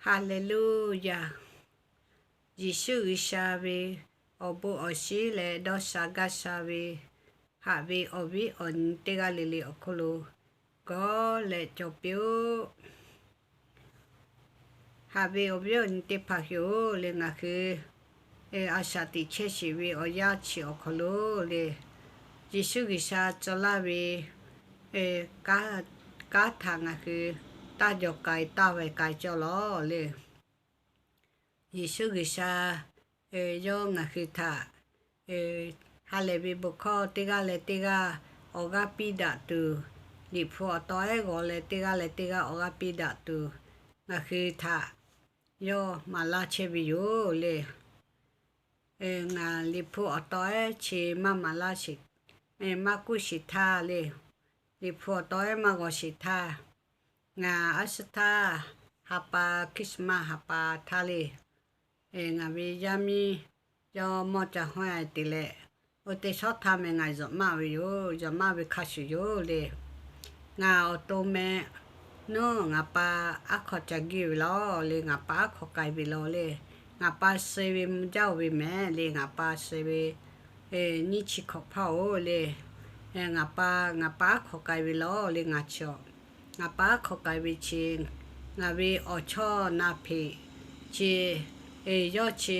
Haˍleˍluˇyaˬ. Yeˍsuˆ G'uiˬsha ve awˬ bon awˬ shinˉ leh dawˇ sha gaˇ sha ve, haꞈ ve awˬ viˉ awˬ nyi teˇ g'aˇ le le awˬ hk'oˆ lo gawˬ leh cawˬ piˇ-oˆ. Haꞈ ve awˬ viˉ awˬ nyi teˇ hpaˍ hui-oˬ le, ngaˬ hui a shaꞈ teꞈ chehˇ sheˍ ve awˬ yanˇ chi awˬ hk'aw lo le, Yeˍsuˆ G'uiˬsha tcuh laˇ ve kanˉ htaꞈ ngaˬ hui taˇ jaw k'ai taˇ veh k'ai cawˇ lawˬ le. Yeˍsuˆ G'uiˬsha yawˇ ngaˬ hui htaꞈ ha lehˬ ve bon hkawˇ teˇ g'aˇ leh teˇ g'aˇ awˬ g'aˇ piˇ daꞈ tuˬ, Liꞈ hpu awˬ taw ehˉ g'aw leh teˇ g'aˇ leh teˇ g'aˇ awˬ g'aˇ piˇ daꞈ tuˬ, ngaˬ hui htaꞈ yawˇ maˍ laˇ chehˇ ve yoˬ le. Ngaˬ Liꞈ hpu awˬ taw ehˉ chi maˇ maˍ laˇ sheˍ, maˇ kuˇ sheˍ htaˇ le, Liꞈ hpu awˬ taw ehˉ maˇ g'aw sheˍ htaˇ, ngaˬ aˉ suhˉ htaˇ ha pa Christmas ha pa htaˇ le, ngaˬ ve yaˇ miˇ yawˇ mawˇ ca hawehˇ te leh, oˇ teˇ shawˉ htaˇ meh ngaˬ zuhꞈ maˇ ve yoˬ. Zuhꞈ maˇ ve hk'a shuˍ yoˬ le. Ngaˬ awˬ to meh, nawˬ ngaˬ pa aˉ hk'aw ca guˇ ve lawˬ le, ngaˬ pa aˉ hk'aw k'ai ve lawˬ le. Ngaˬ pa suh ve mvuh jaˇ-oˬ ve mehˍ le, ngaˬ pa suh ve nyiˇ chi hk'awꞈ hpaˇ-oˬ le. Ngaˬ pa, ngaˬ pa aˉ hk'aw k'ai ve lawˬ le, ngaˬ chi, ngaˬ pa aˉ hk'aw k'ai ve chi, ngaˬ ve awˬ chawˇ na hpeꞈ chi, yawˇ chi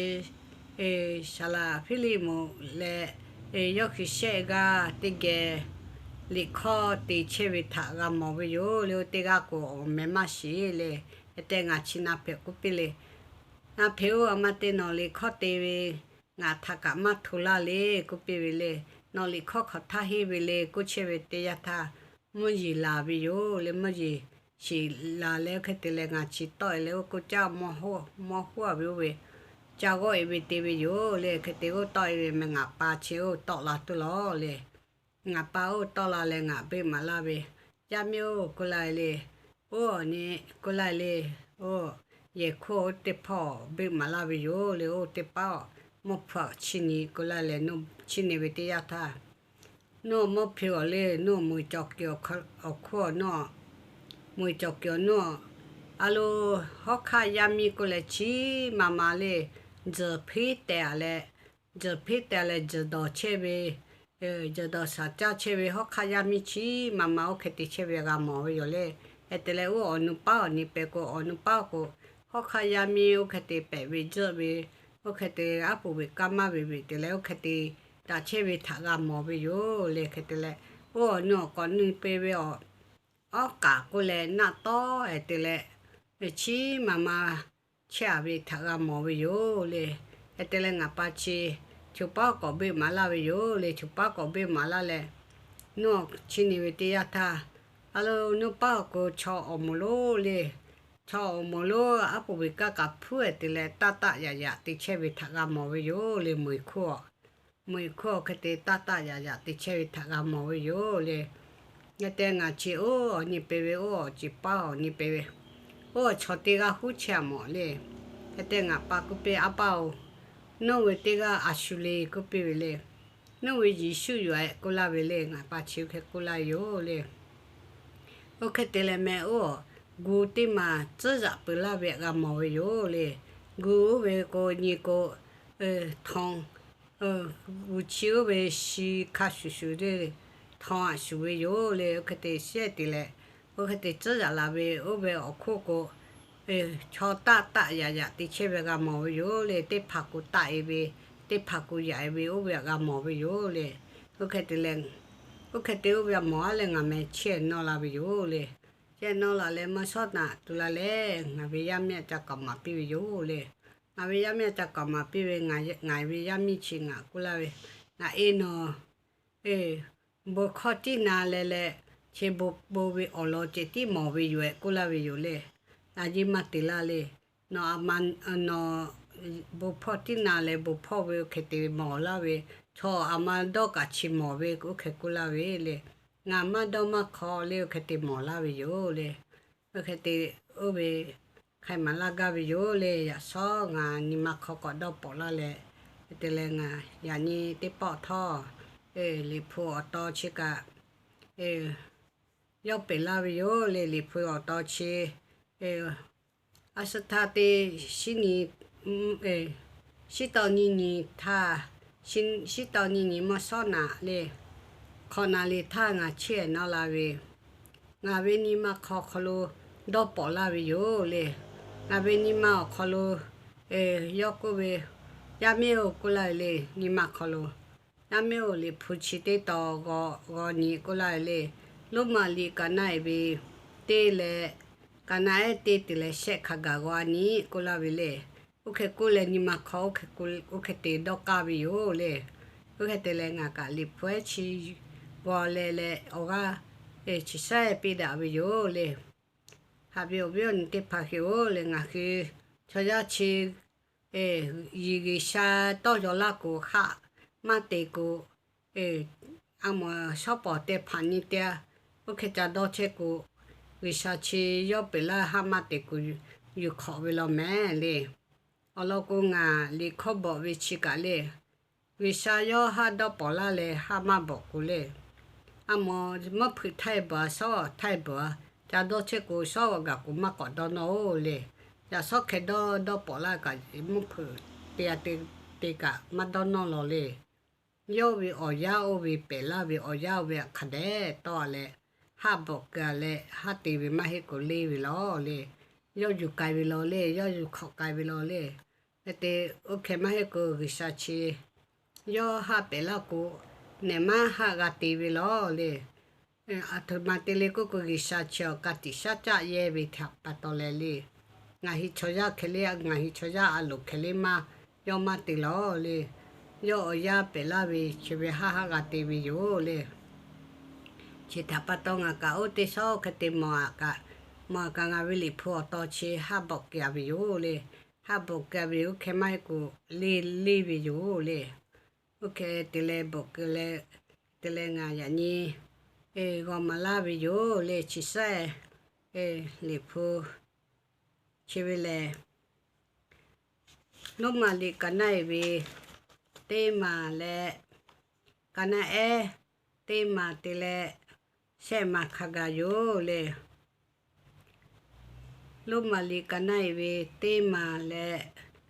saˍlaˍ Hpiˇliˇmonˍ leh yawˇ hui shehˆ g'aˇ teˇ geh liꞈ hkawˇ te chehˇ ve htaꞈ g'a mawˬ ve yoˬ le. Oˇ teˇ g'aˇ k'o awˬ meh maˇ shiˍ le. Hk'e te ngaˬ chi na hpeꞈ k'oˆ piˇ le. Na hpeꞈ-oˬ, aˬ ma te nawˬ liꞈ hkawˇ te ve ngaˬ htaꞈ kaꞈ maˇ hto laˇ le k'oˆ piˇ ve le. Nawˬ liꞈ hkawˇ hk'aˬ htaˇ henˇ ve le k'oˆ chehˇ ve teˇ yanˇ htaˇ, mvuhˇ yeˬ laˬ ve yoˬ le. Mvuhˇ yeˬ shiˍ laˬ leh oˇ hk'e te leh ngaˬ chi tawˆ-e leh oˇ k'oˆ caˇ mawˇ hoˉ-a ve oˇ ve ca g'awˇ-e ve te ve yoˬ le. Hk'e te oˇ tawˆ-e ve meh ngaˬ pa chi oˇ tawˆ la tuˬ lawˬ le. Ngaˬ pa oˇ tawˆ la leh ngaˬ beuꞈ maˍ laˇ ve, Yaˇ miˇ-oˬ k'oˆ laˇ le. Oˇ awˬ nyi k'oˆ laˇ le. Oˇ yehˬ hk'oˆ oˇ teˇ hpawˇ beuꞈ maˍ laˇ ve yoˬ le. Oˇ teˇ paˉ-oˬ, mvuhˇ hpu chi nyi k'oˆ laˇ leh, nawˬ chi nyi ve teˇ yanˇ htaˇ, nawˬ mvuhˇ hpu-aˬ le, nawˬ mui cawˬ kuiˬ awˬ hk'oˆ nawˬ, mui cawˬ kuiˬ nawˬ, a lo, hawˉ hk'aˇ yaˇ miˇ k'oˆ leh chi ma ma le, tzuhˬ hpeˉ tehꞈ leh, tzuhˬ hpeˉ tehꞈ leh tzuhˬ dawˬ chehˇ ve, tzuhˬ dawˬ shaˍ caˇ chehˇ ve hawˉ hk'aˇ yaˇ miˇ chi ma ma oˇ hk'e te chehˇ ve g'a mawˬ ve yoˬ le. Hk'e te leh oˇ awˬ nu paˉ awˬ nyi pehˍ k'o, awˬ nu paˉ k'o, hawˉ hk'aˇ yaˇ miˇ oˇ hk'e te pehꞈ ve tzuhˆ ve, oˇ hk'e te aˉ poꞈ ve kaˇ maˇ ve ve te leh oˇ hk'e te daꞈ chehˇ ve htaꞈ g'a mawˬ ve yoˬ le. Hk'e te leh, oˇ awˬ nu awˬ k'awꞈ nu peuˬ ve awˬ awˉ k'aꞈ k'oˆ leh naˆ tawˉ-e te leh, chi ma ma chehˇ-a ve htaꞈ g'a mawˬ ve yoˬ le. Hk'e te leh ngaˬ pa chi, choˬ paˉ k'awꞈ beuꞈ maˍ laˇ ve yoˬ le. Choˬ paˉ k'awꞈ beuꞈ maˍ laˇ leh, nawˬ chi nyi ve teˇ yanˇ htaˇ, a lo, nuˇ paˉ awˬ k'o chaw awˬ moˍ lonˉ le, chaw awˬ moˍ lonˉ aˉ poꞈ ve kaˇ kaꞈ hpuˉ-e te leh taˆ taˆ yaꞈ yaꞈ te chehˇ ve htaꞈ g'a mawˬ ve yoˬ le. Mui hkuˇ, mui hkuˇ hk'e te taˆ taˆ yaꞈ yaꞈ te chehˇ ve htaꞈ g'a mawˬ ve yoˬ le. Hk'e te ngaˬ chi oˇ awˬ nyi peuˬ ve, oˇ awˬ ceˬ paˉ awˬ nyi peuˬ ve, oˇ awˬ chaw teˇ g'aˇ huˉ chehˇ-a mawˬ le. Hk'e te ngaˬ pa k'oˆ piˇ, A pa-oˬ, nawˬ ve teˇ g'aˇ a shu le k'oˆ piˇ ve le. Nawˬ ve Yeˍsuˆ yoˬ-eh k'oˆ laˇ ve le. Ngaˬ pa chi oˇ hk'e k'oˆ laˇ yoˬ le. Oˇ hk'e te leh meh, oˇ gu teˇ maˬ tcuhˉ yaꞈ peuˬ laˇ ve g'a mawˬ ve yoˬ le. Gu oˇ ve k'o nyi k'o, htawnˍ, gu chi oˇ ve shi hk'a shuˍ shuˍ le, htawnˍ aꞈ shuˍ ve yoˬ le. Oˇ hk'e te shehˆ te leh, oˇ hk'e te tcuhˉ yaꞈ laˬ ve oˇ ve awˬ hk'oˆ k'o, chaw taˆ taˆ yaꞈ yaꞈ te chehˇ ve g'a mawˬ ve yoˬ le. Teˇ hpaˍ k'o taˆ-e ve, teˇ hpaˍ k'o yaꞈ-e ve oˇ ve g'a mawˬ ve yoˬ le. Oˇ hk'e te leh, oˇ hk'e te oˇ ve mawˬ-a leh ngaˬ meh chehˇ nawˇ la ve yoˬ le. Chehˇ nawˇ la leh maˇ shawˉ naꞈ tu la leh ngaˬ ve yaˇ miˇ aꞈ ca k'awꞈ maˍ piˇ ve yoˬ le. Ngaˬ ve yaˇ miˇ aꞈ ca k'awꞈ maˍ piˇ ve, ngaˬ ve yaˇ miˇ chi ngaˬ k'oˆ laˇ ve, Ngaˬ e nawˬ bon hkawˇ tiˉ na leh leh, chi bon bon ve awˬ lawn ceh tiˉ mawˬ ve yoˬ-eh k'oˆ laˇ ve yoˬ le. Aˬ yeˇ maˇ te laˇ le. Nawˬ a ma, nawˬ bon hpawˇ tiˉ na leh bon hpawˇ ve oˇ hk'e te mawˬ laˇ ve, chaw aˬ ma dawˇ kaꞈ chi mawˬ ve oˇ hk'e k'oˆ laˇ ve le. Ngaˬ maˇ dawˇ maˇ hk'aw le oˇ hk'e te mawˬ laˇ ve yoˬ le. Oˇ hk'e te oˇ ve hk'ai maˍ laˇ gaˇ ve yoˬ le. Yaꞈ shawˉ ngaˬ nyi ma hk'aw k'awꞈ dawˇ pawꞈ laˇ leh, hk'e te leh ngaˬ yaꞈ nyi teˇ pawˆ htawˇ, Liꞈ hpu awˬ taw chi kaꞈ yawˇ peꞈ laˇ ve yoˬ le. Liꞈ hpu awˬ taw chi A shu htaˇ teˇ shinˉ nyi, shinˉ tawˇ nyiˇ nyi htaˇ, shinˉ tawˇ nyiˇ nyi mawˇ shawˉ naꞈ le, hk'awꞈ naˍ liˍ htaˇ ngaˬ chiˇ eˍ nawˇ la ve, ngaˬ ve nyi ma hk'aw hk'aw lo dawˇ pawˍ laˇ ve yoˬ le. Ngaˬ ve nyi ma awˬ hk'aw lo yawˇ k'oˆ ve, Yaˇ miˇ-oˬ, k'oˆ laˇ ve le, nyi ma hk'aw lo, Yaˇ miˇ-oˬ, Liꞈ hpu chi teˇ tawn g'aw nyi k'oˆ laˇ ve le. Roˉmaꞈ liꞈ kaꞈ na eˍ ve teˇ leh, kaꞈ na ehˉ teˇ te leh shehˆ hk'a gaˬ g'aw nyi k'oˆ laˇ ve le. Oˇ hk'e k'oˆ leh nyi ma hk'aw oˇ hk'e te dawˇ k'aˇ ve yoˬ le. Oˇ hk'e te leh ngaˬ kaꞈ Liꞈ hpu ehˉ chi g'aw leh leh awˬ g'aˇ chi shaˉ piˇ daꞈ ve yoˬ le. Haꞈ ve awˬ viˉ awˬ nyi teˇ hpaˍ hui-oˬ le, ngaˬ hui chaw yaˇ chi yiˍ G'uiˬsha tawˇ yaw laˇ k'o, haˆ maˇ te k'o, a mawˬ shawˉ pawˍ te hpanˍ nyi teˇ, oˇ hk'e ca dawˇ chehˇ k'o, G'uiˬsha chi yawˇ peꞈ laˇ haˆ maˇ te k'o, yuˬ hk'awꞈ ve law mehˍ le. Awˬ lawn k'o, ngaˬ liꞈ hkawˇ bawꞈ ve chi kaꞈ le, G'uiˬsha yawˇ haˆ dawˇ pawˍ laˇ leh haˆ maˇ bawꞈ k'o le, a mawˬ mvuhˇ hpeuꞈ htaiˇ beuˬ-a, shawˉ htaiˇ beuˬ-a, ca dawˇ chehˇ k'o, shawˉ g'aꞈ gaˬ k'o maˇ k'awꞈ dawˇ nawˇ-oˬ le. Yaꞈ shawˉ hkeh dawˇ dawˇ pawˍ laˇ kaꞈ, mvuhˇ hpeuꞈ te te kaꞈ maˇ dawˇ nawˇ law le. Yawˇ ve awˬ yanˇ oˇ ve pehˬ laˇ ve awˬ yanˇ oˇ ve hk'a dehꞈ tawˇ-a leh, haˆ bawꞈ keu-a leh haˆ te ve maˇ heˆ k'o leˇ ve law le. Yawˇ yuˬ k'ai ve law le, yawˇ yuˬ hk'awꞈ k'ai ve law le. Hk'e te, oˇ hk'e maˇ heˆ k'o G'uiˬsha chi yawˇ haˆ pehˬ laˇ k'o, nehˬ maˇ haˆ g'a te ve law le. Aˬ htoꞈ ma te le k'oˆ k'o, G'uiˬsha chi awˬ ka tiꞈ shaˉ caˆ yehˇ ve htaꞈ pa taw leh le, ngaˬ hui chaw yaˇ hkeh le, ngaˬ hui chaw yaˇ a loˍ hkeh le maˇ, yawˇ maˇ te law le. Yawˇ awˬ yanˇ pehˬ laˇ ve chi ve haˆ haˆ g'a te ve yoˬ le. Chi htaꞈ pa taw ngaˬ kaꞈ oˇ teˇ shawˉ hk'e te mawˬ-a kaꞈ, mawˬ-a kaꞈ ngaˬ ve Liꞈ hpu awˬ tawn chi haˆ bawꞈ keu-a ve yoˬ le. Haˆ bawꞈ keu-a ve oˇ hk'e maˇ heˆ k'o, leˇ leˇ ve yoˬ le. Oˇ hk'e te leh bawꞈ keu leh, te leh ngaˬ yaꞈ nyi g'aw maˍ laˇ ve yoˬ le. Chi shaˉ Liꞈ hpu chi ve lehˬ, Roˉmaꞈ liꞈ kaꞈ na eˍ ve teˇ maˬ leh, kaꞈ na ehˉ teˇ maˬ te leh shehˆ maˬ hk'a gaˬ yoˬ le. Roˉmaꞈ liꞈ kaꞈ na eˍ ve teˇ maˬ leh,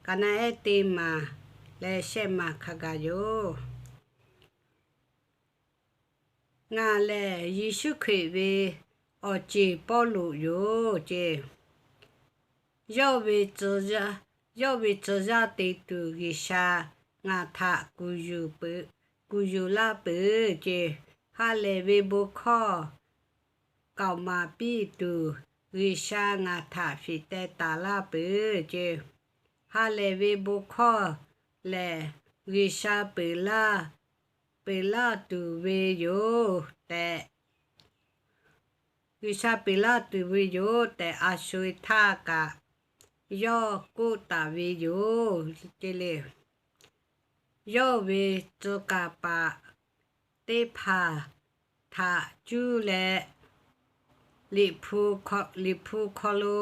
kaꞈ na ehˉ teˇ maˬ leh shehˆ maˬ hk'a gaˬ yoˬ. Ngaˬ lehˬ Yeˍsuˆ Hkriꞈ ve awˬ ceˬ Pawˇluꞈ yoˬ ceˇ. Yawˇ ve tcuh yaˇ, yawˇ ve tcuh yaˇ te tuˬ G'uiˬsha ngaˬ htaꞈ kuˬ yuˬ laˇ peuˬ ceˇ. Ha lehˬ ve bon hkawˇ k'aoˍ maˍ piˇ tuˬ G'uiˬsha ngaˬ htaꞈ fiˍ teh taˍ laˇ peuˬ ceˇ. Ha lehˬ ve bon hkawˇ lehˬ, G'uiˬsha peuˬ laˇ, peuˬ laˇ tuˬ ve yoˬ tehꞈ, G'uiˬsha peuˬ laˇ tuˬ ve yoˬ tehꞈ, a sho-eˬ htaˇ kaꞈ yawˇ k'oˆ taˍ ve yoˬ ceˇ le. Yawˇ ve tcuh kaˍ paˍ teˇ hpaˍ htaꞈ cuˇ leh, Liꞈ hpu hk'aw lo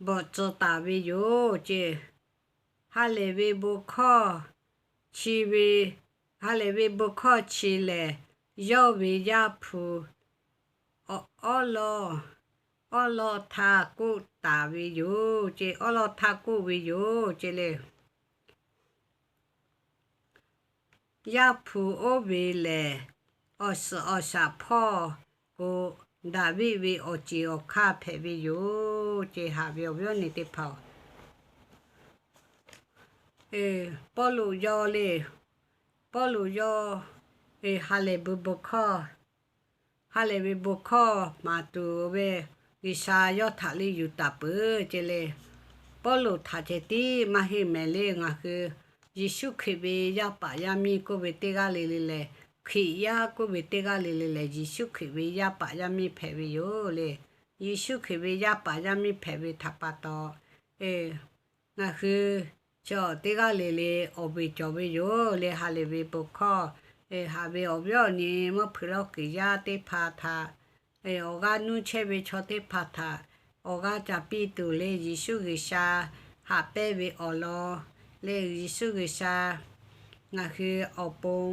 bvuhꞈ tcuh taˍ ve yoˬ ceˇ. Ha lehˬ ve bon hkawˇ chi ve, ha lehˬ ve bon hkawˇ chi lehˬ, yawˇ ve Yaˇ hpu awˉ lawˇ, awˉ lawˇ htaˇ k'oˆ taˍ ve yoˬ ceˇ, awˉ lawˇ htaˇ k'oˆ ve yoˬ ceˇ le. Yaˇ hpu oˇ ve lehˬ, awˬ suhˍ awˬ shaˍ hpawˇ k'o, Daˍviˆ ve awˬ ceˬ awˬ hk'aˇ hpehꞈ ve yoˬ ceˇ. Haꞈ ve awˬ viˉ awˬ nyi teˇ hpaˍ-oˬ, Pawˇluꞈ yawˇ le, Pawˇluꞈ yawˇ ha lehˬ ve bon hkawˇ, ha lehˬ ve bon hkawˇ maˍ tuˬ ve G'uiˬsha yawˇ htaꞈ le yuˬ taˍ peuˬ ceˇ le. Pawˇluꞈ htaꞈ ceh tiˉ maˇ heˆ mehˍ le, ngaˬ hui Yeˍsuˆ Hkriꞈ ve yaˇ paˍ yaˇ miˇ k'oˆ ve teˇ g'aˇ le le lehˬ, Hkriꞈ yaˇ k'oˆ ve teˇ g'aˇ le le lehˬ, Yeˍsuˆ Hkriꞈ ve yaˇ paˍ yaˇ miˇ hpehꞈ ve yoˬ le. Yeˍsuˆ Hkriꞈ ve yaˇ paˍ yaˇ miˇ hpehꞈ ve htaꞈ pa taw, ngaˬ hui chi teˇ g'aˇ le le awˬ vuiˬ cawˬ ve yoˬ le. Ha lehˬ ve bon hkawˇ, haꞈ ve awˬ viˉ awˬ nyi mvuhˇ hpeuꞈ lawˇ kuiˬ yaˇ teˇ hpaˍ htaꞈ, awˬ g'aˇ nuˇ chehˇ ve chaw teˇ hpaˍ htaꞈ awˬ g'aˇ ca piˇ tuˬ le, Yeˍsuˆ G'uiˬsha haꞈ pehnˇ ve awˬ lawn le, Yeˍsuˆ G'uiˬsha ngaˬ hui awˬ pon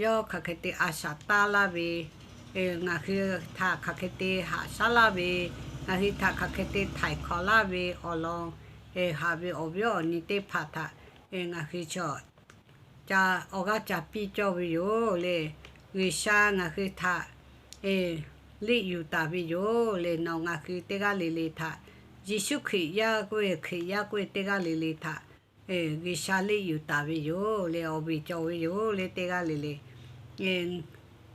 yawˇ hk'aˬ hk'e te a shaꞈ taˇ laˇ ve, ngaˬ hui htaꞈ hk'aˬ hk'e te haꞈ shaˉ laˇ ve, ngaˬ hui htaꞈ hk'aˬ hk'e te htaiˍ hk'awꞈ laˇ ve awˬ lawn, haꞈ ve awˬ viˉ awˬ nyi teˇ hpaˍ htaꞈ ngaˬ hui chaw ca awˬ g'aˇ ca piˇ cawˇ ve yoˬ le. G'uiˬsha ngaˬ hui htaꞈ liꞈ yuˬ taˍ ve yoˬ le. Nawˬ ngaˬ hui teˇ g'aˇ le le htaꞈ Yeˍsuˆ Hkriꞈ yaˇ k'oˆ ve, Hkriꞈ yaˇ k'oˆ ve teˇ g'aˇ le le htaꞈ G'uiˬsha liꞈ yuˬ taˍ ve yoˬ le. Awˬ ve cawˬ ve yoˬ le teˇ g'aˇ le le.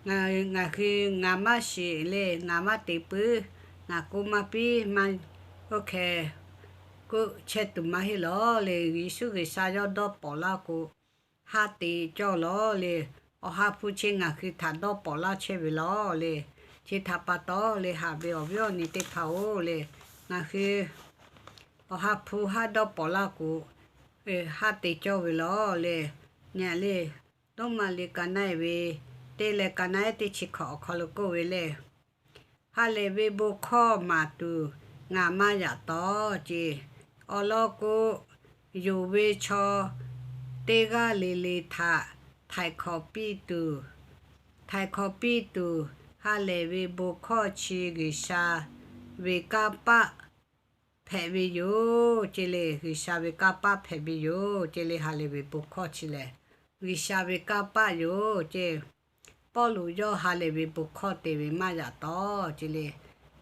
Ngaˬ hui ngaˬ maˇ shiˍ le, ngaˬ maˇ te puiˉ, ngaˬ k'oˆ maˇ piˇ maˇ, oˇ hk'e k'oˆ chehˇ tuˬ maˇ heˆ lawˬ le. Yeˍsuˆ G'uiˬsha yawˇ dawˇ pawˍ laˇ k'o, haˉ te cawˇ lawˬ le. Awˬ ha hpu chi ngaˬ hui htaꞈ dawˇ pawˍ laˇ chehˇ ve lawˬ le. Chi htaꞈ pa taw le, haꞈ ve awˬ viˉ awˬ nyi teˇ hpaˍ-oˬ le, ngaˬ hui awˬ ha hpu haˉ dawˇ pawˍ laˇ k'o, haˉ te cawˇ ve lawˬ le. Nyi le, Roˉmaꞈ liꞈ ka naˆ-e ve teˇ leh ka naˆ-ehˉ teˇ chi hkawꞈ awˬ hk'aw lo k'oˆ ve le, ha lehˬ ve bon hkawˇ maˍ tuˬ ngaˬ maˇ yaꞈ tawˍ ce. Awˬ lawn k'o, yonˍ ve chaw teˇ g'aˇ le le htaꞈ htaiˍ hkawꞈ piˇ tuˬ, htaiˍ hkawꞈ piˇ tuˬ, ha lehˬ ve bon hkawˇ chi G'uiˬsha ve kanˇ paˆ hpehꞈ ve yoˬ ce le. G'uiˬsha ve kanˇ paˆ hpehꞈ ve yoˬ ce le. Ha lehˬ ve bon hkawˇ chi lehˬ, G'uiˬsha ve kanˇ paˆ yoˬ ce. Pawˇluꞈ yawˇ ha lehˬ ve bon hkawˇ te ve maˇ yaꞈ tawˍ ce le.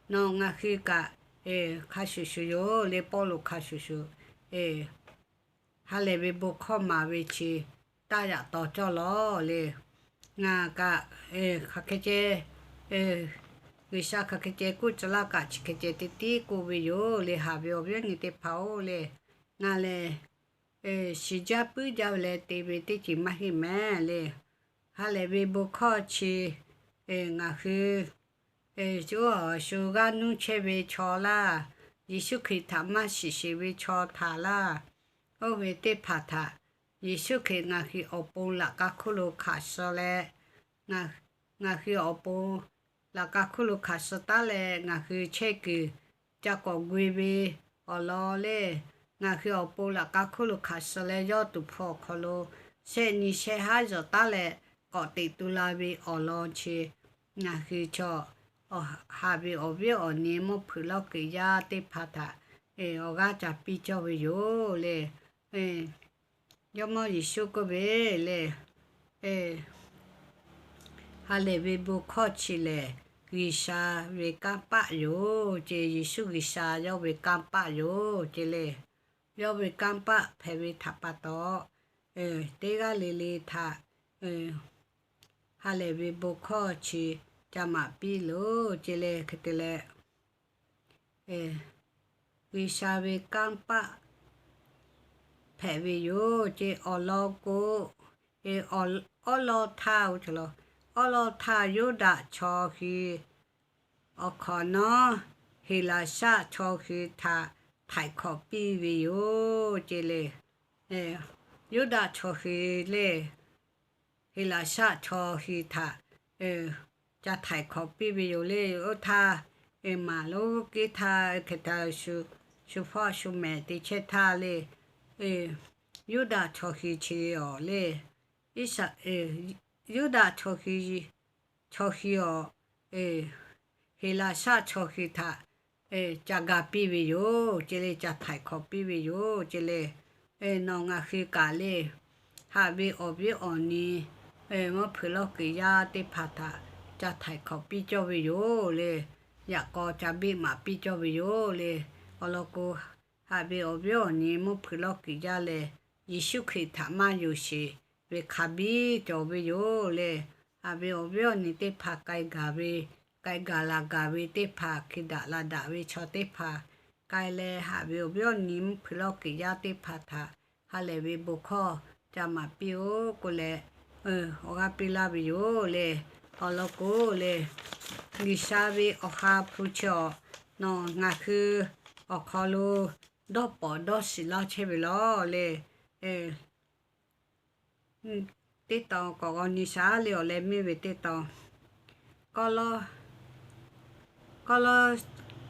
Nawˬ ngaˬ hui kaꞈ hk'a shuˍ shuˍ yoˬ le. Pawˇluꞈ hk'a shuˍ shuˍ ha lehˬ ve bon hkawˇ maˍ ve chi taˇ yaꞈ taw cawˇ lawˬ le. Ngaˬ kaꞈ hk'aˬ hk'e ceh, G'uiˬsha hk'aˬ hk'e ceh k'oˆ tcuh laˇ kaꞈ chi hk'e ceh te tiˉ k'oˆ ve yoˬ le. Haꞈ ve awˬ viˉ awˬ nyi teˇ hpaˍ-oˬ le, ngaˬ lehˬ shiˍ jaˇ puiˉ jaˇ ve leh te ve teˇ ceuˬ maˇ heˆ mehˍ le. Ha lehˬ ve bon hkawˇ chi ngaˬ hui shu g'aˇ nuˇ chehˇ ve chaw laˇ, Yeˍsuˆ Hkriꞈ htaꞈ maˇ shiˍ sheˍ ve chaw htaꞈ laˇ, oˇ ve teˇ hpaˍ htaꞈ Yeˍsuˆ Hkriꞈ ngaˬ hui awˬ pon laꞈ ka hkuˇ lo hk'aˬ suh leh, ngaˬ hui awˬ pon laꞈ ka hkuˇ lo hk'aˬ suh taˉ leh ngaˬ hui chehˇ kuiˬ ca k'awꞈ gu-e ve awˬ lawn le. Ngaˬ hui awˬ pon laꞈ ka hkuˇ lo hk'aˬ suh leh yawˇ tuˍ hpfuh awˬ hk'aw lo shehˆ nyi shehˆ haˉ yawˬ taˉ leh k'awꞈ teꞈ tu la ve awˬ lawn chi, ngaˬ hui chaw haꞈ ve awˬ viˉ awˬ nyi mvuhˇ hpeuꞈ lawˇ kuiˬ yaˇ teˇ hpaˍ htaꞈ awˬ g'aˇ ca piˇ cawˇ ve yoˬ le. Jawˇmawˇ Yeˍsuˆ k'oˆ ve le, ha lehˬ ve bon hkawˇ chi lehˬ, G'uiˬsha ve kanˇ paˆ yoˬ ce. Yeˍsuˆ G'uiˬsha yawˇ ve kanˇ paˆ yoˬ ce le. Yawˇ ve kanˇ paˆ hpehꞈ ve htaꞈ pa taw, teˇ g'aˇ le le htaꞈ ha lehˬ ve bon hkawˇ chi ca maˍ piˇ loˬ ce le. Hk'e te leh, G'uiˬsha ve kanˇ paˆ hpehꞈ ve yoˬ ce. Awˬ lawn k'o, awˉ lawˇ htaˇ, awˉ lawˇ htaˇ Yuˇdaꞈ chaw hui awˬ hk'awꞈ nawˉ Heˍlaˍsaˆ chaw hui htaꞈ htaiˍ hkawꞈ piˇ ve yoˬ ce le. Yuˇdaꞈ chaw hui le, Heˍlaˍsaˆ chaw hui htaꞈ ca htaiˍ hkawꞈ piˇ ve yoˬ le. Oˇ htaˇ, maˍ lonˉ kehˉ htaˇ hk'e htaꞈ shu hpawˇ shu mehˍ te chehˇ htaˇ le, Yuˇdaꞈ chaw hui chi awˬ le, Iˉsaˍ, Yuˇdaꞈ chaw hui awˬ, Heˍlaˍsaˆ chaw hui htaꞈ ca ga piˇ ve yoˬ ce le. Ca htaiˍ hkawꞈ piˇ ve yoˬ ce le. Nawˬ ngaˬ hui kaꞈ le, haꞈ ve awˬ viˉ awˬ nyi mvuhˇ hpeuꞈ lawˇ kuiˬ yaˇ teˇ hpaˍ htaꞈ ca htaiˍ hkawꞈ piˇ cawˇ ve yoˬ le. Yaꞈ k'aw ca biˆ maˍ piˇ cawˇ ve yoˬ le. Awˬ lawn k'o, haꞈ ve awˬ viˉ awˬ nyi mvuhˇ hpeuꞈ lawˇ kuiˬ yaˇ lehˬ, Yeˍsuˆ Hkriꞈ htaꞈ maˇ yonˍ sheˍ ve hk'a biˇ cawˬ ve yoˬ le. Haꞈ ve awˬ viˉ awˬ nyi teˇ hpaˍ k'ai gaˬ ve, k'ai gaˬ la gaˬ ve teˇ hpaˍ, hkui daꞈ la daꞈ ve chaw teˇ hpaˍ k'ai leh, haꞈ ve awˬ viˉ awˬ nyi mvuhˇ hpeuꞈ lawˇ kuiˬ yaˇ teˇ hpaˍ htaꞈ ha lehˬ ve bon hkawˇ ca maˍ piˇ-oˆ k'oˆ leh, awˬ g'aˇ piˇ laˇ ve yoˬ le. Awˬ lawn k'o le, G'uiˬsha ve awˬ ha hpu chi awˬ, nawˬ ngaˬ hui awˬ hk'aw lo dawˇ pawˍ dawˇ shiˍ laˇ chehˇ ve lawˬ le. Teˇ tawn k'awꞈ g'aw nyi shaˉ le. Awˬ leh miˇ ve teˇ tawn, Kawˇ lawˇ, Kawˇ lawˇ,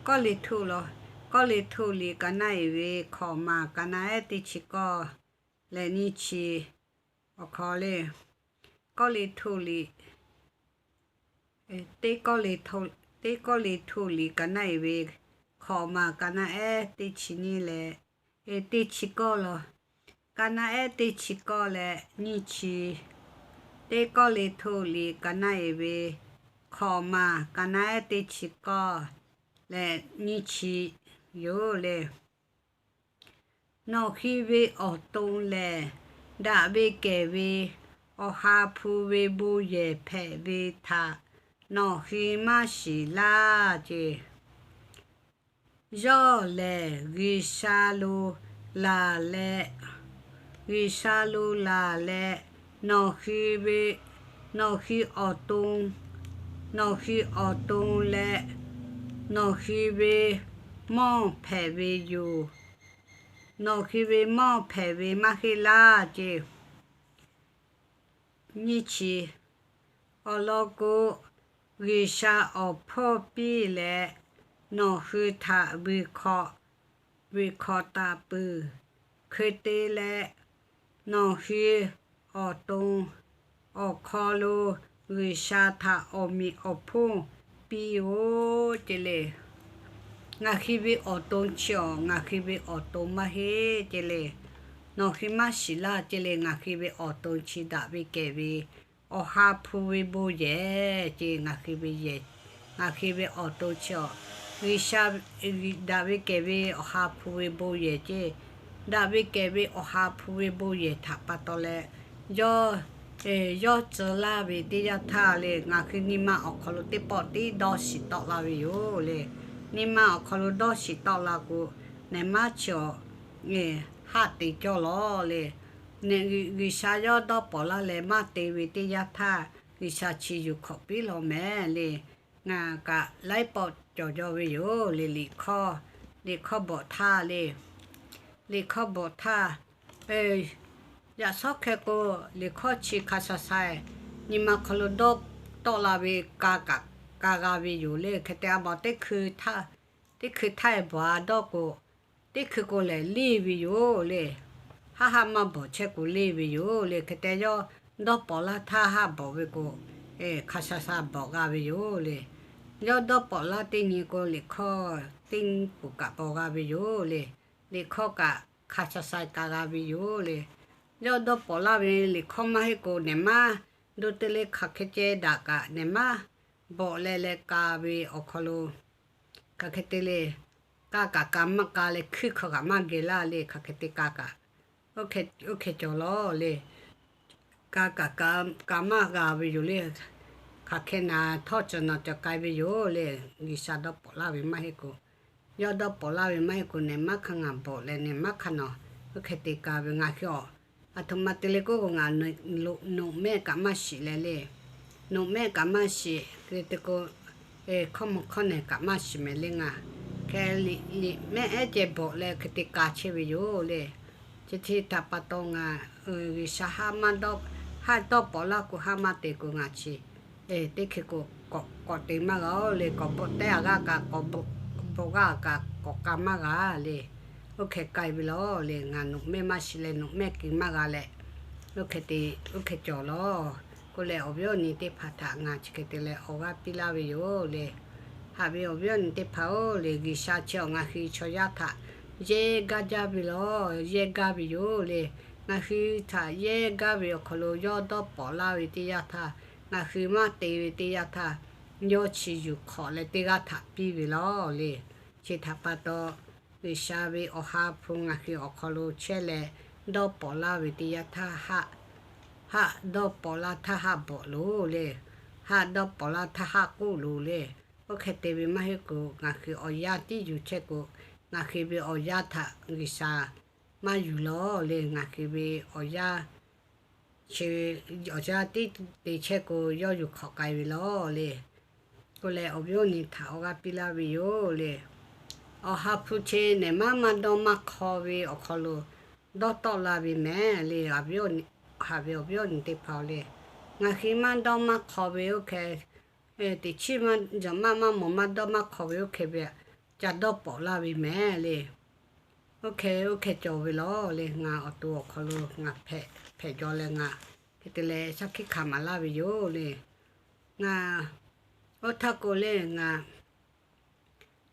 Kawˇ liꞈ htuˆ lawˬ, Kawˇ liꞈ htuˆ liꞈ ka naˆ-e ve hkawꞈ maˬ ka naˆ-ehˉ teˇ chi kawˇ leh nyiˇ chi awˬ hk'aw le, Kawˇ liꞈ htuˆ liꞈ, Teˇ Kawˇ liꞈ htuˆ liꞈ ka naˆ-e ve hkawꞈ maˬ ka naˆ ehˉ teˇ chi nyiˇ leh, teˇ chi kawˇ law, ka naˆ ehˉ teˇ chi kawˇ leh nyiˇ chi, teˇ kawˇ le hto liꞈ ka naˆ eˍ ve hkawꞈ maˬ ka naˆ ehˉ teˇ chi kawˇ leh nyiˇ chi yoˬ le. Nawˬ hui ve awˬ to lehˬ, daꞈ ve kehˬ ve Awˬ ha hpu ve bon yehˬ hpehꞈ ve htaꞈ nawˬ hui maˇ shiˍ laˇ ce. Yawˇ lehˬ G'uiˬsha lo laˬ leh, G'uiˬsha lo laˬ leh, nawˬ hui ve, nawˬ hui awˬ to, nawˬ hui awˬ to leh nawˬ hui ve mawˇ hpehꞈ ve yoˬ. Nawˬ hui ve mawˇ hpehꞈ ve maˇ heˆ laˇ ce. Nyiˇ chi, awˬ lawn k'o, G'uiˬsha awˬ hpawˇ piˇ leh nawˬ hui htaꞈ vuiˬ hkawꞈ, vuiˬ hkawꞈ taˍ peuˬ. Hkui te leh nawˬ hui awˬ to awˬ hk'aw lo G'uiˬsha htaꞈ awˬ meꞈ awˬ hponˇ piˇ-oˆ ce le. Ngaˬ hui ve awˬ to chi awˬ, ngaˬ hui ve awˬ to maˇ heˆ ce le. Nawˬ hui maˇ shiˍ laˇ ce le. Ngaˬ hui ve awˬ to chi daꞈ ve kehˬ ve Awˬ ha hpu ve bon yehˬ ce. Ngaˬ hui ve yehˬ, ngaˬ hui ve awˬ to chi awˬ, G'uiˬsha daꞈ ve kehˬ ve Awˬ ha hpu ve bon yehˬ ce. Daꞈ ve kehˬ ve Awˬ ha hpu ve bon yehˬ htaꞈ pa taw leh, yawˇ, yawˇ tcuh laˇ ve teˇ yanˇ htaˇ le, ngaˬ hui nyi ma awˬ hk'aw lo teˇ pawˆ tiˉ dawˇ shiˍ tawˆ la ve yoˬ le. Nyi ma awˬ hk'aw lo dawˇ shiˍ tawˆ la k'o, nehˬ maˇ chi awˬ haˆ te cawˇ lawˬ le. G'uiˬsha yawˇ dawˇ pawˍ laˇ leh maˇ te ve teˇ yanˇ htaˇ, G'uiˬsha chi yuˬ hkawꞈ piˇ law mehˍ le. Ngaˬ kaꞈ laiˉ pawˆ cawˬ jaw ve yoˬ le. Liꞈ hkawˇ, liꞈ hkawˇ bvuhꞈ htaˇ le. Liꞈ hkawˇ bvuhꞈ htaˇ, yaꞈ shawˉ hkeh k'o, liꞈ hkawˇ chi hk'a sha sha, nyi ma hk'aw lo dawˇ tawˆ la ve ka kaꞈ ka g'a ve yoˬ le. Hk'e te a bawˬ teˇ hkui htaˇ, teˇ hkui htaˇ e bvuhꞈ a dawˇ k'o, teˇ hkui k'o lehˬ leˇ ve yoˬ le. Haˆ haˆ maˇ bawˬ chehˇ k'o leˇ ve yoˬ le. Hk'e te yawˇ dawˇ pawˍ laˇ htaˇ haˆ bawˬ ve k'o, hk'a sha sha bawˬ g'a ve yoˬ le. Yawˇ dawˇ pawˍ laˇ teˇ nyi k'o, liꞈ hkawˇ teˇ nyi k'oˍ kaꞈ bawˬ g'a ve yoˬ le. Liꞈ hkawˇ kaꞈ hk'a sha sha ka g'a ve yoˬ le. Yawˇ dawˇ pawˍ laˇ ve liꞈ hkawˇ maˇ heˆ k'o, nehˬ maˇ do te le. Hk'aˬ hk'e ceh daꞈ kaꞈ nehˬ maˇ bawꞈ leh leh ka ve awˬ hk'aw lo, hk'aˬ hk'e te le, ka kaꞈ ka maˇ ka leh hkuiˇ hk'aw kaꞈ maˇ geh laˇ le. Hk'aˬ hk'e te ka kaꞈ, oˇ hk'e cawˬ lawˬ le. Ka kaꞈ ka maˇ g'a ve yoˬ le. Hk'aˬ hk'e naˍ htawˇ cawˬ naˬ cawˬ k'ai ve yoˬ le. G'uiˬsha dawˇ pawˍ laˇ ve maˇ heˆ k'o, yawˇ dawˇ pawˍ laˇ ve maˇ heˆ k'o, nehˬ maˇ hk'a ngaˬ bawꞈ leh nehˬ maˇ hk'a nawˬ, oˇ hk'e te ka ve ngaˬ hui awˬ, aˬ htoꞈ ma te le k'oˆ k'o, ngaˬ noꞈ mehˆ kaꞈ maˇ shiˍ leh le. Noꞈ mehˆ kaꞈ maˇ shiˍ hk'e te k'o, hkawˇ mvuh hkawˇ nehˬ kaꞈ maˇ shiˍ mehˍ le. Ngaˬ hk'e liꞈ mehˆ ehˉ ceh bawꞈ leh hk'e te ka chehˇ ve yoˬ le. Chi hk'e htaꞈ pa taw ngaˬ, G'uiˬsha haˆ maˇ dawˇ, haˆ dawˇ pawˍ laˇ k'o, haˆ maˇ te k'o, ngaˬ chi teˇ hkui k'o k'awꞈ te maˇ g'a-oˬ le. K'awꞈ bvuhꞈ tehˉ a g'aˇ kaꞈ, k'awꞈ bvuhꞈ g'aˇ kaꞈ k'awꞈ ka maˇ g'a le. Oˇ hk'e k'ai ve lawˬ le. Ngaˬ noꞈ mehˆ maˇ shiˍ leh noꞈ mehˆ keu maˇ g'a leh, oˇ hk'e te, oˇ hk'e cawˬ lawˬ. K'oˆ leh awˬ viˉ awˬ nyi teˇ hpaˍ htaꞈ ngaˬ chi hk'e te leh awˬ g'aˇ piˇ laˇ ve yoˬ le. Haꞈ ve awˬ viˉ awˬ nyi teˇ hpaˍ-oˬ le, G'uiˬsha chi awˬ ngaˬ hui chaw yaˇ htaꞈ yehˇ gaˇ jaˇ ve lawˬ, yehˇ gaˇ ve yoˬ le. Ngaˬ hui htaꞈ yehˇ gaˇ ve awˬ hk'aw lo yawˇ dawˇ pawˍ laˇ ve teˇ yanˇ htaˇ, ngaˬ hui maˇ te ve teˇ yanˇ htaˇ, yawˇ chi yuˬ hk'awꞈ leh teˇ g'aˇ htaꞈ piˇ ve lawˬ le. Chi htaꞈ pa taw, G'uiˬsha ve Awˬ ha hpu ngaˬ hui awˬ hk'aw lo chehˇ leh dawˇ pawˍ laˇ ve teˇ yanˇ htaˇ, haˆ dawˇ pawˍ laˇ htaˇ haˆ bawꞈ loˬ le. Haˆ dawˇ pawˍ laˇ htaˇ haˆ k'oˆ loˬ le. Oˇ hk'e te ve maˇ heˆ k'o, ngaˬ hui awˬ yanˇ tiˉ yuˬ chehˇ k'o, ngaˬ hui ve awˬ yanˇ htaꞈ G'uiˬsha maˇ yuˬ lawˬ le. Ngaˬ hui ve awˬ yanˇ chi awˬ yanˇ tiˉ te chehˇ k'o, yawˇ yuˬ hk'awꞈ k'ai ve lawˬ le. K'oˆ leh awˬ viˉ awˬ nyi htaꞈ awˬ g'aˇ piˇ laˇ ve yoˬ le. Awˬ ha hpu chi nehˬ maˇ maˇ dawˇ maˇ hk'aw ve awˬ hk'aw lo dawˇ tawˆ la ve mehˍ le. Haꞈ ve awˬ viˉ awˬ nyi teˇ hpaˍ-oˬ le, ngaˬ hui maˇ dawˇ maˇ hk'aw ve oˇ hk'e, teꞈ chiˉ maˇ, maˇ maˇ mawˬ maˇ dawˇ maˇ hk'aw ve oˇ hk'e ve, ca dawˇ pawˍ laˇ ve mehˍ le. Oˇ hk'e, oˇ hk'e cawˬ ve lawˬ le. Ngaˬ awˬ to awˬ hk'aw lo ngaˬ hpehꞈ jaw leh ngaˬ hk'e te leh shaˉ hkiˆ hkanˍ maˍ laˇ ve yoˬ le. Ngaˬ oˇ htaˇ k'o le, ngaˬ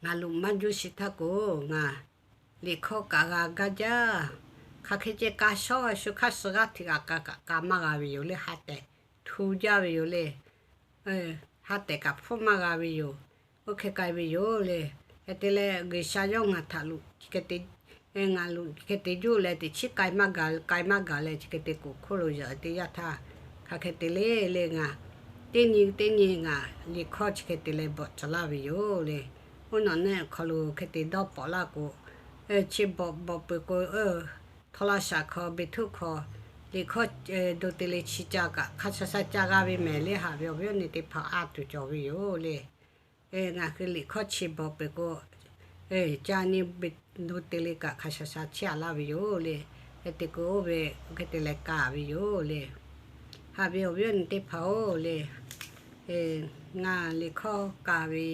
Ngaˬ loꞈ maˇ juˇ shiˍ htaˇ k'o, ngaˬ liꞈ hkawˇ kaꞈ g'a gaˇ jaˇ. Hk'aˬ hk'e ceh ka shawˉ g'a shu hk'aˇ suh g'aˇ hteꞈ kaꞈ ka kaꞈ ka maˇ g'a ve yoˬ le. Ha tehꞈ htu jaˇ ve yoˬ le. Ha tehꞈ kaꞈ hpfuhˇ maˇ g'a ve yoˬ. Oˇ hk'e k'ai ve yoˬ le. Hk'e te leh G'uiˬsha yawˇ ngaˬ htaꞈ loꞈ, ngaˬ loꞈ hk'e te juˇ leh teꞈ chiˉ k'ai maˇ gaˬ, k'ai maˇ gaˬ leh chi hk'e te kuˬ hk'oˆ lo yaꞈ te yaˇ htaˇ, hk'aˬ hk'e te le le ngaˬ teˇ nyi teˇ nyi ngaˬ liꞈ hkawˇ chi hk'e te leh bvuhꞈ tcuh laˇ ve yoˬ le. Oˇ nawˬ neˆ awˬ hk'aw lo hk'e te dawˇ pawˍ laˇ k'o, chi bvuhꞈ bvuhꞈ peuˬ k'o, htawˇ laˇ shaˍ hk'aw beˬ htuˆ hk'aw liꞈ hkawˇ do te le chi ca kaꞈ hk'a sha sha ca g'a ve mehˍ le. Haꞈ ve awˬ viˉ awˬ nyi teˇ hpaˍ a tuˬ cawˬ ve yoˬ le. Ngaˬ hui liꞈ hkawˇ chi bvuhꞈ peuˬ k'o, ca nyi do te le kaꞈ hk'a sha sha chehˇ a laˇ ve yoˬ le. Hk'e te k'o oˇ ve hk'e te leh ka ve yoˬ le. Haꞈ ve awˬ viˉ awˬ nyi teˇ hpaˍ-oˬ le, ngaˬ liꞈ hkawˇ ka ve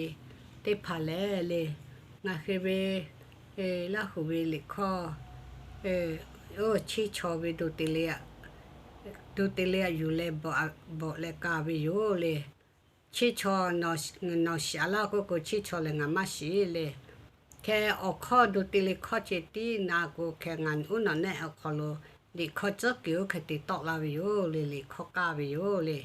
teˇ hpaˍ lehˬ le, ngaˬ hui ve Laˇ huˍ ve liꞈ hkawˇ, oˇ chiˇ chaw ve do te le, do te le a yuˬ leh bvuhꞈ leh ka ve yoˬ le. Chiˇ chaw nawˬ shiˍ a laˇ k'oˆ k'o, chiˇ chaw lehˬ ngaˬ maˇ shiˍ le. Hk'e awˬ hkawˇ do te le hkawˇ ceh tiˉ na k'o, hk'e ngaˬ uˉ nawˬ neˆ awˬ hk'aw lo liꞈ hkawˇ tcuhˉ kuiˬ oˇ hk'e te tawˆ laˇ ve yoˬ le, liꞈ hkawˇ kaˇ ve yoˬ le.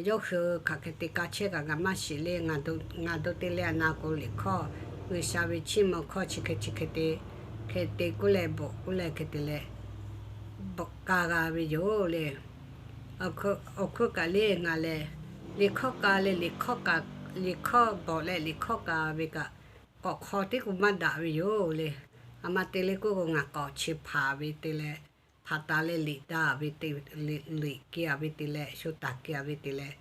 Yawˇ hui hk'aˬ hk'e te ka chehˇ kaꞈ ngaˬ maˇ shiˍ le. Ngaˬ do te le a na k'o, liꞈ hkawˇ G'uiˬsha ve chiˇ mvuh hkawˇ chi hk'e chi hk'e te, hk'e te k'oˆ leh bvuhꞈ k'oˆ leh hk'e te leh bvuhꞈ ka g'a ve yoˬ le. Awˬ hkuiˉ kaꞈ le ngaˬ lehˬ, liꞈ hkawˇ ka leh, liꞈ hkawˇ bvuhꞈ leh liꞈ hkawˇ ka ve kaꞈ, k'awꞈ hk'aw tiˉ k'o maˇ daꞈ ve yoˬ le. A ma te le k'oˆ k'o, ngaˬ k'awꞈ chi hpaˍ ve te leh, hpaˍ taˍ leh liꞈ daꞈ ve te, liꞈ keh a ve te leh, shu taˍ keh a ve te leh,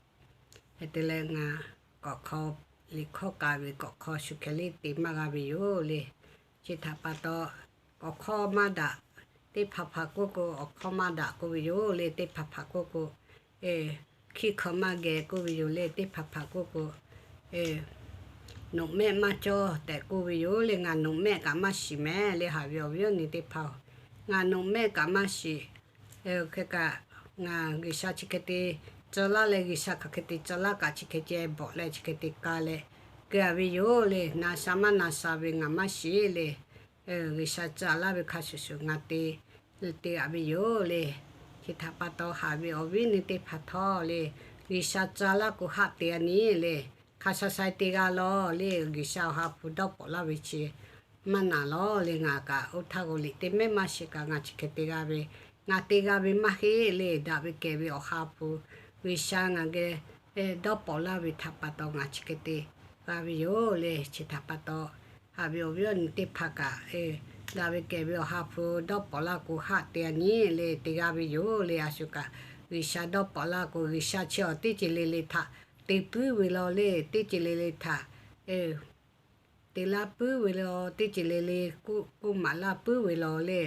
hk'e te leh ngaˬ k'awꞈ hk'aw, liꞈ hkawˇ ka ve k'awꞈ hk'aw shu hkeh liˇ te maˇ g'a ve yoˬ le. Chi htaꞈ pa taw, awˬ hkawˇ maˇ daꞈ, teˇ hpaˍ hpaˍ k'oˆ k'o awˬ hkawˇ maˇ daꞈ k'oˆ ve yoˬ le. Teˇ hpaˍ hpaˍ k'oˆ k'o, hkiˆ hk'aw maˇ geh k'oˆ ve yoˬ le. Teˇ hpaˍ hpaˍ k'oˆ k'o, noꞈ mehˆ maˇ cawˇ tehꞈ k'oˆ ve yoˬ le. Ngaˬ noꞈ mehˆ kaꞈ maˇ shiˍ mehˍ le. Haꞈ ve awˬ viˉ awˬ nyi teˇ hpaˍ-oˬ, ngaˬ noꞈ mehˆ kaꞈ maˇ shiˍ. Hk'e kaꞈ, ngaˬ G'uiˬsha chi hk'e te tcuh laˇ leh, G'uiˬsha hk'aˬ hk'e te tcuh laˇ kaꞈ chi hk'e ceh bvuhꞈ leh chi hk'e te ka leh keu a ve yoˬ le. Na sha maˇ na sha ve ngaˬ maˇ shiˍ le. G'uiˬsha tcuh laˇ ve hk'a shuˍ shuˍ ngaˬ te, te a ve yoˬ le. Chi htaꞈ pa taw haꞈ ve awˬ viˉ awˬ nyi teˇ hpaˍ htawˇ le, G'uiˬsha tcuh laˇ k'o haˆ te a nyi le. Hk'a sha sha te g'a lawˬ le. G'uiˬsha awˬ ha hpu dawˇ pawˍ laˇ ve chi maˇ naˍ lawˬ le. Ngaˬ kaꞈ oˇ htaˇ k'o liꞈ teˇ mehˆ maˇ shiˍ kaꞈ ngaˬ chi hk'e te g'a ve, ngaˬ te g'a ve maˇ heˆ le. Daꞈ ve kehˬ ve awˬ ha hpu G'uiˬsha ngaˬ geh dawˇ pawˍ laˇ ve htaꞈ pa taw ngaˬ chi hk'e te g'a ve yoˬ le. Chi htaꞈ pa taw, haꞈ ve awˬ viˉ awˬ nyi teˇ hpaˍ kaꞈ, daꞈ ve kehˬ ve awˬ ha hpu dawˇ pawˍ laˇ k'o haˆ te a nyi le, te g'a ve yoˬ le. A shu kaꞈ G'uiˬsha dawˇ pawˍ laˇ k'o, G'uiˬsha chi awˬ teˇ ceuˬ le le htaꞈ te puiˉ ve lawˬ le. Teˇ ceuˬ le le htaꞈ te laˇ puiˉ ve lawˬ. Teˇ ceuˬ le le k'oˆ maˍ laˇ puiˉ ve lawˬ le.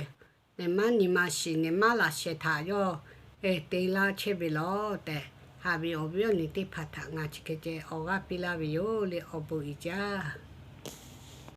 Nehˬ maˉ nyi ma shiˍ, nehˬ maˉ laꞈ sheh htaꞈ yawˇ te laˇ chehˇ ve lawˬ tehꞈ, haꞈ ve awˬ viˉ awˬ nyi teˇ hpaˍ htaꞈ ngaˬ chi hk'e ceh awˬ g'aˇ piˇ laˇ ve yoˬ le. Awˬ bon uiˍ jaˇ.